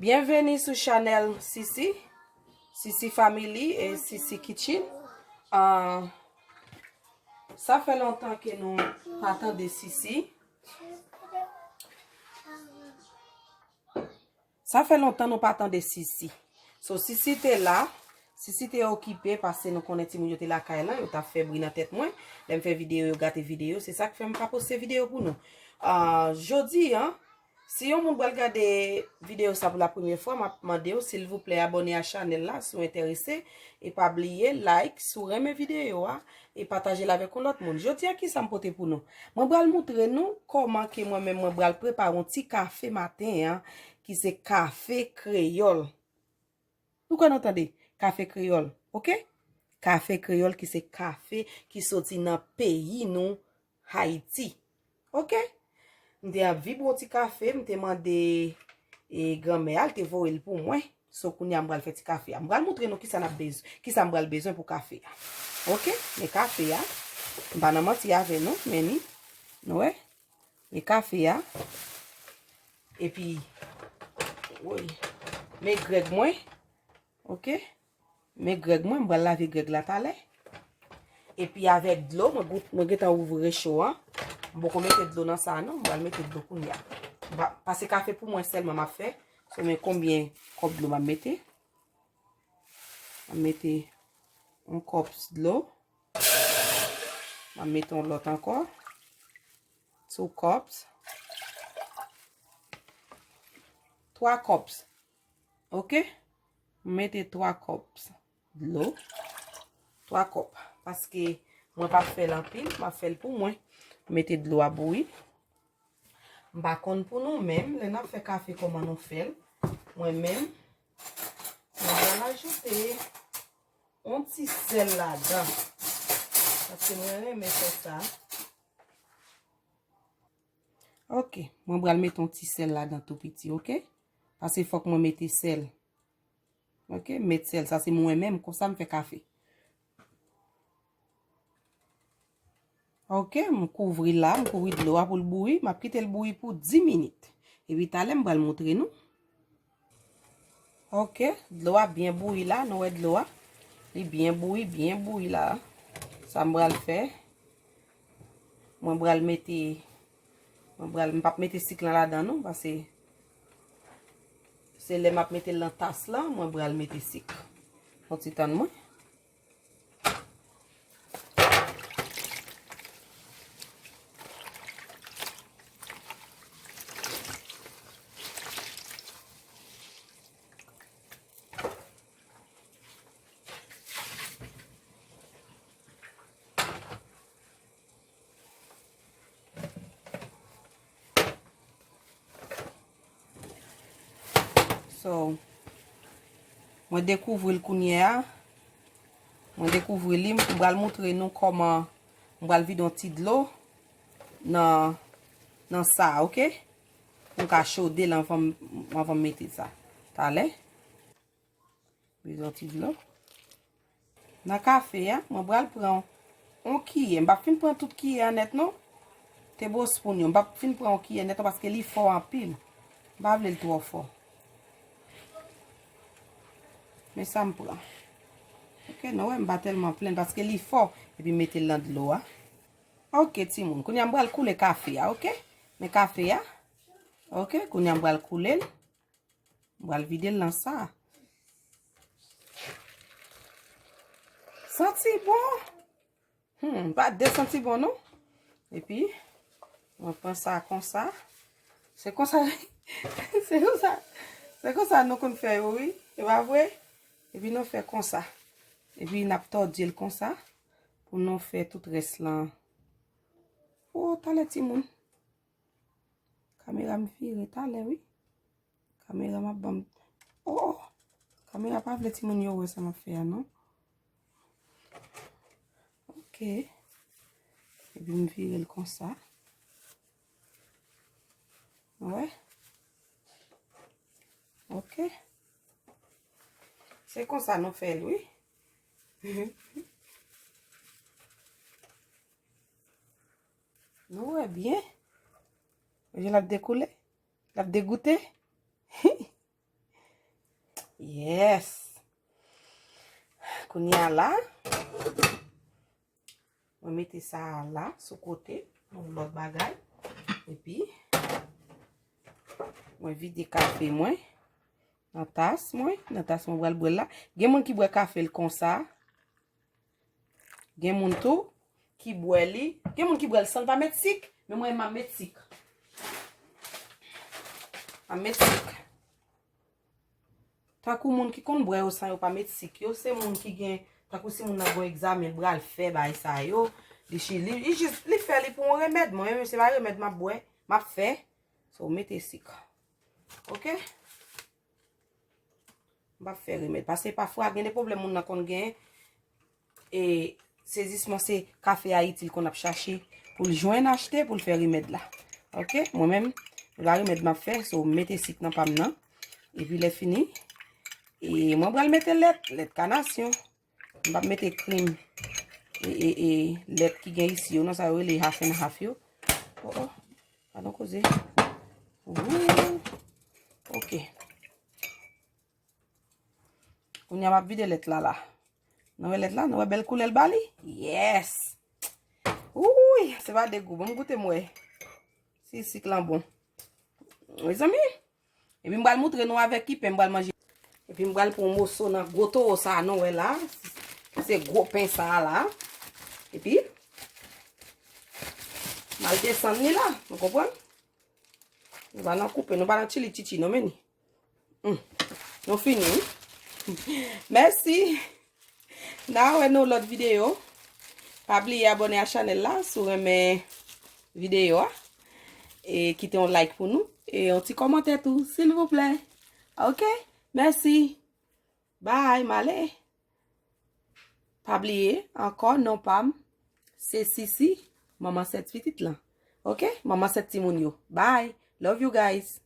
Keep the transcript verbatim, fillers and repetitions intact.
Byenveni sou chanèl Sisi, Sisi Family e Sisi Kitchen. Ah, sa fè lontan ke nou pa tande Sisi. Sa fè lontan nou pa tande Sisi. So, Sisi te la. Sisi te okipe, paske nou konnen timoun yo te lakay lan, yo t ap fè bri nan tèt mwen. Lè m fè videyo, yo gate videyo. Se sa k fè m pa poste videyo pou nou. Ah, jodi a, si yon moun pral gade videyo sa pou la premyè fwa, m ap mande w, silvouplè, abòne a chanèl la si w enterese. E pa bliye like si w renmen videyo a, e pataje l avèk yon lòt moun. Jodi a, kisa m pote pou nou? Mwen pral moutre nou kòman ke mwen menm mwen pral prepare yon ti kafe maten an, ki se kafe kreyòl. Nou kwè nou tande? Kafe kreyòl, oke? Kafe kreyòl ki se kafe ki soti nan peyi nou, Ayiti. Oke? M te anvi bwè yon ti kafe, m te mande, e, granmè a, l te voye l pou mwen. So, kounye a m pral fè ti kafe a. M pral moutre nou kisa n ap bezwen, kisa m pral bezwen pou kafe a. Oke? Men kafe a, m pa nan manti avè nou, men ni, nou wè? Men kafe a. Epi, woy, men grèg mwen. Oke? Men grèg mwen, m pral lave grèg la talè. Epi avèk dlo, mwen gout, mwen gentan ouvri recho an. M poko mete dlo nan sa a non, m pral mete dlo kounye a. M pa, paske kafe pou mwen sèlman m ap fè. So, men konbyen kòp dlo m ap mete? M ap mete yon kòp dlo. M ap mete yon lòt ankò. Two cups. Twa cups. Oke? M mete twa cups dlo. Twa kòp. Paske mwen p ap fè l anpil, m ap fè l pou mwen. M mete dlo a bouyi. M pa konn pou nou menm, lè n ap fè kafe, kòman nou fè l. Mwen menm, mwen pral ajoute yon ti sèl ladan. Paske mwen renmen fè sa. Oke, mwen pral mete yon ti sèl ladan tou piti, oke? Paske fòk mwen mete sèl. Oke, m met sèl, sa se mwen menm, konsa m fè kafe. Oke, m kouvri la, m kouvri dlo a pou l bouyi, m ap kite l bouyi pou dis minit. Epi talè m pral moutre nou. Oke, dlo a byen bouyi la, nou wè dlo a. Li byen bouyi, byen bouyi la. Sa m pral fè, mwen pral mete, mwen pral, m p ap mete sik lan ladan non, paske se lè m ap mete l nan tas lan, mwen pral mete sik. Yon ti tann mwen. So, mwen dekouvri l kounye a. Mwen dekouvri li, m pral moutre nou kòman m pral vide yon ti dlo nan, nan sa, oke? Pou m ka chode l anvan m, anvan m mete sa. Talè. Bezwen ti dlo. Nan kafe a, mwen pral pran yon kiyè. M p ap fin pran tout kiyè an nèt non. Tebospoun yo, m p ap fin pran yon kiyè nèt non paske li fò anpil. M pa vle l twò fò. Men sa m pran. Oke, nou wè, m pa tèlman plenn paske li fò. Epi m mete l nan dlo a. Oke, timoun. Kounye a m pral koule kafe a, oke? Men kafe a. Oke, kounye a m pral koule l. M pral vide l nan sa. Santi bon. Hmm, pa de santi bon non. Epi, mwen pran sa konsa. Se konsa, se konsa, se konsa nou konn fè yo, wi. E pa vre? Epi nou fè konsa. Epi n ap tòdi l konsa. Pou nou fè tout rès lan. O, talè timoun. Kamera m vire talè, wi. Kamera m ap ban m. O, o. Kamera pa vle timoun yo wè sa m ap fè a, non. Oke. Epi m vire l konsa. Wè. Oke. Se konsa nou fè l, wi. Nou wè byen. Jan l ap dekoule. L ap degoute. Yes. Kounye a la, mwen mete sa a la sou kote, yon lòt bagay. Epi, mwen vide kafe mwen nan tas mwen, nan tas mwen pral bwè l la. Gen moun ki bwè kafe l konsa. Gen moun tou ki bwè li. Gen moun ki bwè l san l pa met sik. Men mwen, m ap met sik. M ap met sik. Tankou moun ki konn bwè yo san yo pa met sik yo, se moun ki gen, tankou si moun nan gen yon egzamen, l pral fè bagay sa yo, li chi-, li, li jis, li fè li pou yon remèd. Mwen menm, se pa remèd m ap bwè, m ap fè. So, mete sik. Oke? M p ap fè remèd. Paske pafwa, gen de pwoblèm moun nan konn gen. E sezisman se kafe Ayiti l konn ap chache pou l jwenn achte pou l fè remèd la. Oke? Mwen menm, se pa remèd m ap fè, so m mete sik nan pa m nan. Epi lè fini, e mwen pral mete lèt, lèt kanasyon. M p ap mete cream. E, e, e, lèt ki gen isi yo, non, sa yo rele half and half yo. Oh, oh. Gadon koze. Ooh. Oke. Kounye a m ap vide lèt la, la. Nou wè lèt la? Nou wè bèl koulè l ba li? Yes! Ooh, se pa degou. Ban m goute m wè si sik lan bon. Mezanmi, epi m pral moutre nou avèk ki pen m pral manje. Epi m pral pran yon moso nan gwo towo sa a nou wè la. Se gwo pen sa a la. Epi, m al desann li la. Nou konprann? Nou pa nan koupe, nou pa nan tchili tchitchi, non, men ni. Hmm. Nou fini, wi. Mèsi. N a wè nan lòt videyo. Pa bliye abòne a chanèl la si w renmen videyo a. E kite yon like pou nou. E yon ti kòmantè tou, silvouplè. Oke? Mèsi. Bye, m ale. Pa bliye, ankò, non pa m, se Sisi, manman sèt pitit lan. Oke? Manman sèt timoun yo. Bye. Love you guys.